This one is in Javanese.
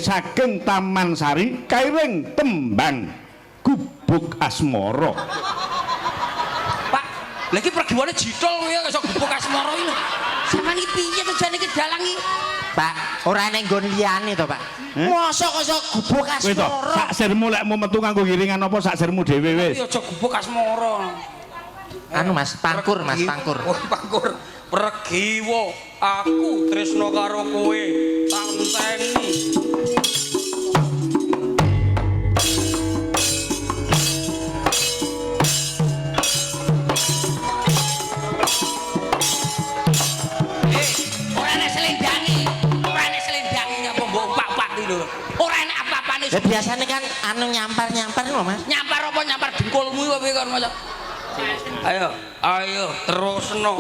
saking Taman Sari kairing tembang Gubuk Asmara. Pak, lha iki pergiwane jitol kowe ya iso gubuk asmara iki lho. Sampeyan iki piye to jane iki dalang iki? Pak, ora ning nggon liyane to, Pak. Eh? Mosok kok iso gubuk Kowe to, asmara. sak sirmu lek mau metu nganggo giringan apa sak sirmu dhewe wis. Tapi aja gubuk asmara. Anu Mas, pangkur Mas, pangkur. Oh, pangkur. Pregiwa aku tresno karo kowe tak enteni. Eh, ora enek selendange. Ora enek selendange nyapa mbok pak-pak iki lho. Ora enek apa-apane. Ya biasanya kan anu nyampar-nyampar lho, Mas. Nyampar apa nyampar dengkulmu apa kan maca. Ayo, ayo terusno.